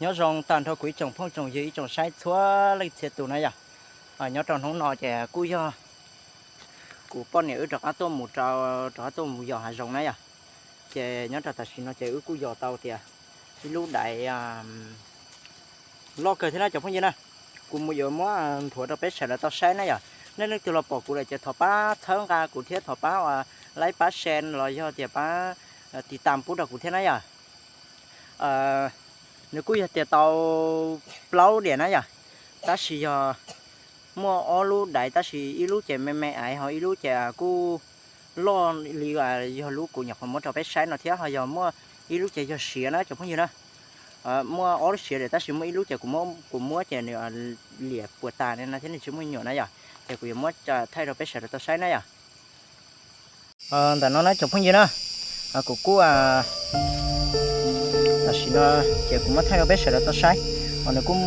Nyob zoo tag nrho kuv ib tsoom phooj tsoom ywg ib tsoom saib txhua leej txhia tus na yom. Nyob rau hnub no ces kuj yog kuv poj niam wb rov qab tuaj mus rau, rov qab tuaj mus yos hav zoov na yom. Ces nyob rau tam sim no ces wb kuj yos tau tias ib lub daiv loj kawg thiab na cov phooj ywg na. Kuv mus yuav muab nthuav rau peb sawv daws tau saib na yom. Nej leej twg los pom kuv lawm ces thov pab txhawb nqa kuv thiab thov pab ua like pab share los yog tias pab tiv tam pub rau kuv thiab na yom. Nws kuj yog tias tau plaub diam na yom, tab sis yog muaj ob lub daiv tab sis ib lub ces me me aiv ho ib lub ces kuj loj li yog lub kuv nyuam qhuav muab rau peb saib no thiab ho yog muaj ib lub ces yog siav na cov phooj ywg na. Muaj ob lub siav diam tab sis muaj ib lub ces kuv muab, kuv muab ces nws liam puas tas no thiab nws tsis muaj nyuam na yom. Ces kuv yuav muab thaij rau peb sawv daws tau saib na yom. Ntawm no na cov phooj ywg na, kuv kuj tam sim no ces kuv muab thaij rau peb sawv daws tau saib. Ho nws kuj,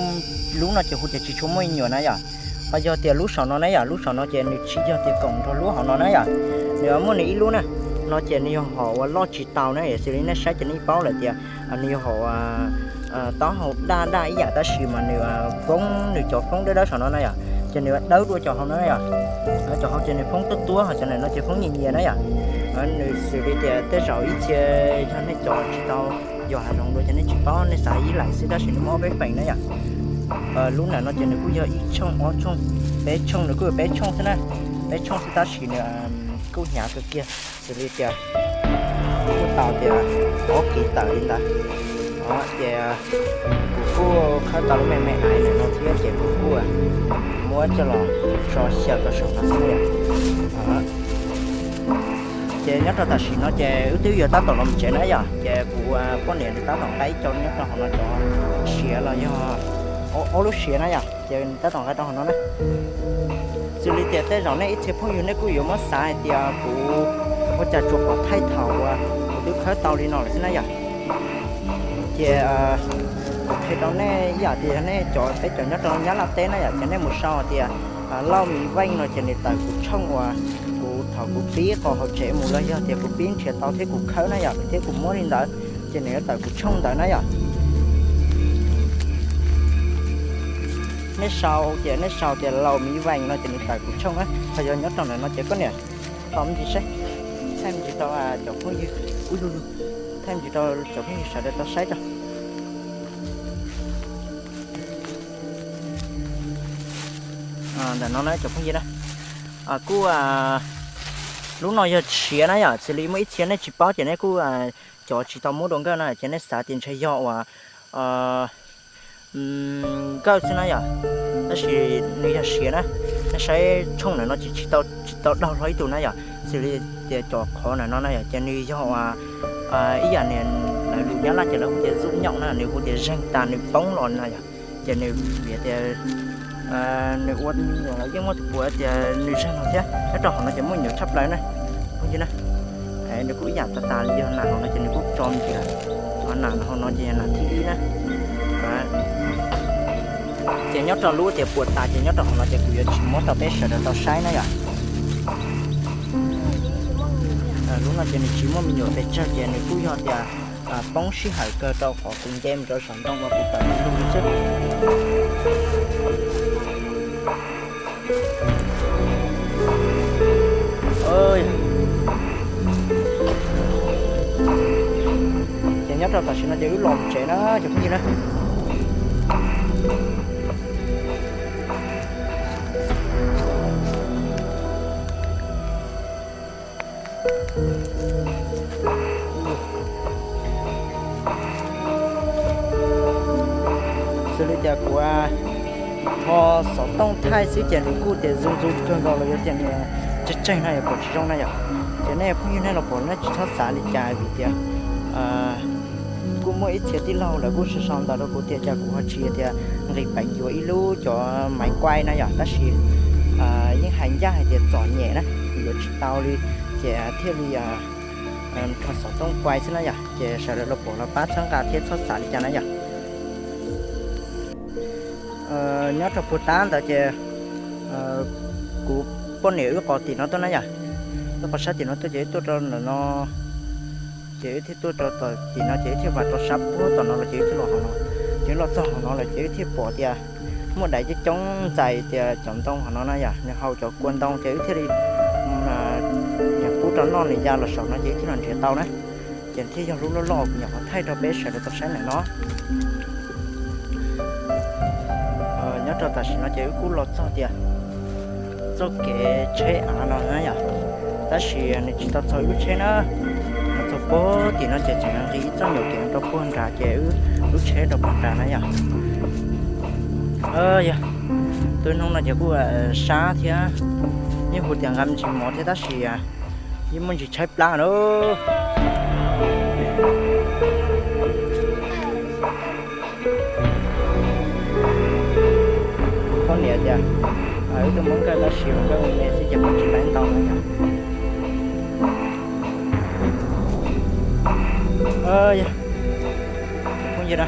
lub no ces hu tias tsis tshua muaj nyuam na yom. Ho yog tias lub saum no na yom, lub saum no ces nws tsis yog tias koom nrog lub hauv no na yom. Nws muaj nws ib lub na, no ces nws yog hom uas loj tsis tau na yom, xws li nej saib ces nej paub lawm tias nws yog hom taub hau daj daj ib yam tab sis mas nws foob, nws cov foob dawb dawb saum no na yom, ces nws dawb dua cov hauv no na yom. Cov hauv ces nws foob tuab tuab ho cov ntawm no ces foob nyias nyias na yom. Nws xws li tias tej zaum ib txhia yog nej cov tsis tau yos hav zoov dua ces nej tsis paub, nej xav ib laim xwb tab sis nws muaj ob peb feem na yom. Lub ntawm no ces nws kuj yog ib tshooj ob tshooj peb tshooj, nws kuj yog peb tshooj xwb na, peb tshooj xwb tab sis nws kuj hnyav kawg kiag, xws li tias kuj tau tias ob kiv tawm li ntawd. Ces kuv kuj khawb tau lub me me aiv ntawm no thiab ces kuv kuj muab coj los tso xyaw rau saum no xwb yom. Ces nyob rau tam sim no ces wb twb yuav tab tom los tsev na yom, ces kuv poj niam nws tab tom nqa ib co nyob rau hauv no cov siav los yog ob lub siav na yom, ces nws tab tom nqa rau hauv no na. Xws li tias tej zaum nej ib txhia phooj ywg nej kuj yuav muab xav hais tias kuv ua cas tsuas pom thaij thaum uas kuv twb khawb tau li no lawm xwb na yom. Ces kuv qhia rau nej ib yam tias nej cov, peb cov nyob rau Nyab Laj teb na yom, ces nej mus sau tias Lauj Miv Veej no ces nws tawm kuv tshooj uas kuv thaum kuv pib qos hauv tsev mus los yog tias kuv pib nrhiav tau thiab kuv khawb na yom, thiab kuv muab li ntawd, ces nws yuav tawm kuv tshooj ntawd na yom. Nej sau tias, nej sau tias Lauj Miv Veej no ces nws tawm kuv tshooj na. Ho yog nyob rau ntawm no ces koj niam thaij me ntsis saib, thaij me ntsis rau cov phooj ywg, thaij me ntsis rau cov phooj ywg sawv daws tau saib tso. Ntawm no na cov phooj ywg na, kuj lub no yog siav na yom, xws li muaj ib txhia nej tsis paub ces nej kuj, cov tsis tau muab dua nkawj na ces nej xav tias ntshe yog uas nkawj xwb na yom, tab sis nws yog siav na. Nej saib tshooj ntawm no ces tsis tau, tsis tau daug hlo ib tug na yom, xws li tias cov qhov ntawm no na yom, ces nws yog uas ib yam niag lawv lus Nyab Laj ces lawv hu tias zuj nyaum na, nws hu tias zeeg tas nws poob los na yom, ces nws vim tias nws ua me nyuam los yeej muaj tus puav tias nws zeeg no thiab. Nyob rau hauv no ces muaj nyuam tshaj plaws na, phooj ywg na. Nws kuj ib yam tas tas li yog nas hauv no ces nws kuj tso me ntsis lawm. Ho nas hauv no ces yog nas thib ib na. Ces nyob rau lub tias puas tas ces nyob rau hauv no ces kuv yuav tsis muab rau peb sawv daws tau saib na yom. Lub no ces nws tsis muaj me nyuam pes tsawg ces nws kuj yog tias poob sij hawm kawg rau qhov kuv nce mus rau saum ntoo uas kuv tawm lug li xwb. Ces nyob rau tam sim no ces wb los tsev na cov phooj ywg na. Xws li tias kuv ho xov tooj thaij xwb ces nws kuj tias zoo zoo kawg nkaus los yog tias nws tsawg tsawg no yog pom tsis zoo na yom. Ces nej phooj ywg nej los pom nej tsis txhob xav li cas vim tias kuj muaj ib txhia tij laug lawv kuj sau sau ntawv rau kuv tias cas kuv ho tsis tias nqis peev yuav ib lub cov maiv kuai na yom, tab sis yeej hais ncaj hais tias txom nyem na, yuav tsis tau li, ces thiaj li rho xov tooj kuai xwb na yom. Ces sawv daws los pom los pab txhawb nqa thiab txhob xav li cas na yom. Nyob rau puag ta ntawd ces kuv poj niam wb qos tim no tuaj na yom, wb qos sab tim no tuaj ces wb tuaj rau ntawm no, ces wb thiaj tuaj rau tim no ces wb thiaj vam rau sab puag tom no los ces wb thiaj los hauv no. Ces loj txog hauv no lawm ces wb thiaj pom tias muaj dais coob coob ntxais tias cov ntoo hauv no na yom, nws haus cov kua ntoo ces wb thiaj li, nws pub rau noj nws ya los saum no ces wb thiaj los nrhiav tau na. Ces thiaj yog lub loj loj kuv nyuam qhuav thaij rau peb sawv daws tau saib ntawm no. Nyob rau tam sim no ces wb kuj los txog tias txoj kev tsheb av no na yom, tab sis nws tsis tau txog wb lub tsheb na. Nws txog puag tim no ces tseem nqis ib txoj nyuam kev rau puag nrad ces wb lub tsheb rau puag nrad na yom. Yog, tus hnub no ces kuj sab thiab, yeej hu tias nqa me ntsis mov thiab tab sis yeej muaj ntsis tshaib plab lauj. Poj niam tias, wb tuaj muab nkawj tab sis nkawj me me xwb ces muab tsis laib ntau no yom. Phooj ywg na,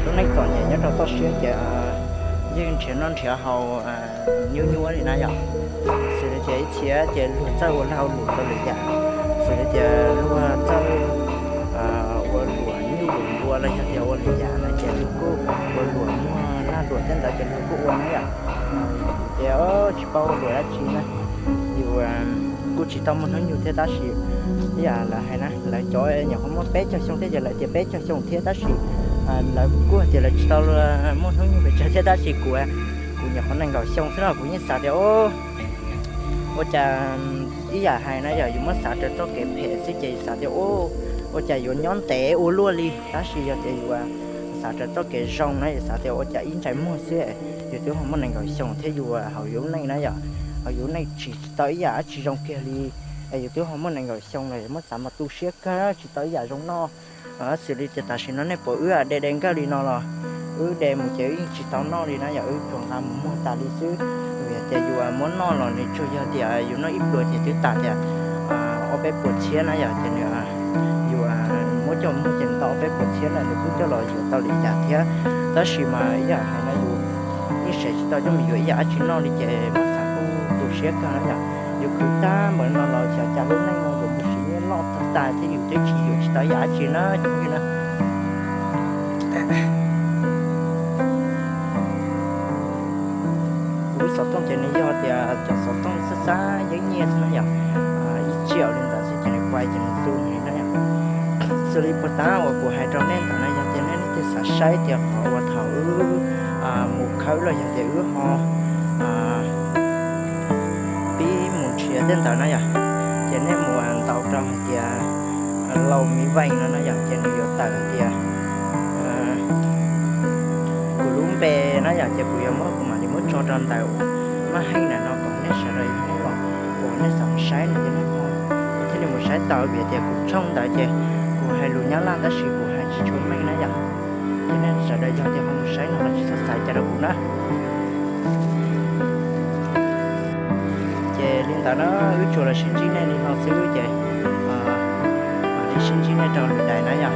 lub neej txom nyem nyob rau toj siab ces yeej nrhiav noj nrhiav haus nyuaj nyuaj li na yom. Xws li tias ib txhia ces luag txawj ua lag ua luam rau lwm yam, xws li tias luag txawj ua luam nyuj luam npua los yog tias ua lwm yam no ces luag kuj ua luam muag lag luam tej ntawd ces luag kuj ua na yom. Ces tsis paub ua luam dab tsi na, yus kuj tsis tau muaj hnub nyoog thiab tab sis ib yam lawv hais na, lawv cov nyuam qhuav muaj peb caug xyoo thiab ces lawv tias peb caug xyoo thiab tab sis lawv kuj hais tias lawv tsis tau muaj hnub nyoog pes tsawg thiab tab sis kuv, kuv nyuam qhuav nees nkaum xyoo xwb no kuv yeej xav tias ua cas ib yam hais na yom, yus muab xav raws txoj kev phem xwb ces yus xav tias ua cas yuav nyob ntev ua luaj li, tab sis yog tias yus xav raws txoj kev zoo na yus xav tias ua cas ib ntsais muag xwb yus twb ho muaj nees nkaum xyoo thiab yus hauv yus lub neej na yom, hauv yus lub neej tsis tau ib yam dab tsi zoo kiag li. Yus twb ho muaj nees nkaum xyoo lawm muab xav mas tu siab kawg tsis tau ib yam zoo noj. Xws li tias tam sim no nej pom wb de de nkawj li no los wb de mus ces wb yeej tsis tau noj li na yom, wb tsuas nqa mus muag tas li xwb. Vim tias yus muab noj los nws tsuas yog tias yus noj ib pluas ces twb tas tias ob peb puas txhiab na yom, ces nws yus muab coj muag ces nws tau ob peb puas txhiab na nws kuj coj los yuav tau li cas thiab. Tab sis mas ib yam hais no yus yeej siv tsis tau coj mus yuav ib yam dab tsi noj li ces muab xav kuj tu siab kawg na yom. Yus khwv tag npaum no los xyov cas lub neej no yuav mus siv nyiaj loj tag tas thiab yus twb tsis yuav tsis tau ib yam dab tsi na cov phooj ywg na. Kuv lub xov tooj ces nws yog tias cov xov tooj xab xab yeeb nyiaj xwb na yom, ib tsiam li ntawd xwb ces nws kuav ces nws tu nws na yom. Xws li puag ta uas kuv hais rau nej ntawd na yog tias nej leej twg xav saib tias qhov uas thaum wb mus khawb los yog tias wb ho pib mus nrhiav tej ntawd na yom, ces nej mus ntaus rau hais tias Lau Miv Veej no na yom, ces nws yuav tawm hais tias kuv lub npe na yom, ces kuv yuav muab kuv mam li muab tso rau ntawm maj heej ntawm no kom nej sawv daws yog nej los uas nej xav mus saib no ces nej ho thiaj li mus saib tau vim tias kuv tshooj ntawd ces kuv hais lus Nyab Laj tab sis kuv hais tsis tshua meej na yom. Ces nej sawv daws yog tias ho mus saib no los tsis txhob xav cas rau kuv na. Ces li ntawd na, wb tsuas los sib ntsib nej li no xwb ces mam li sib ntsib nej rau lwm daim na yom.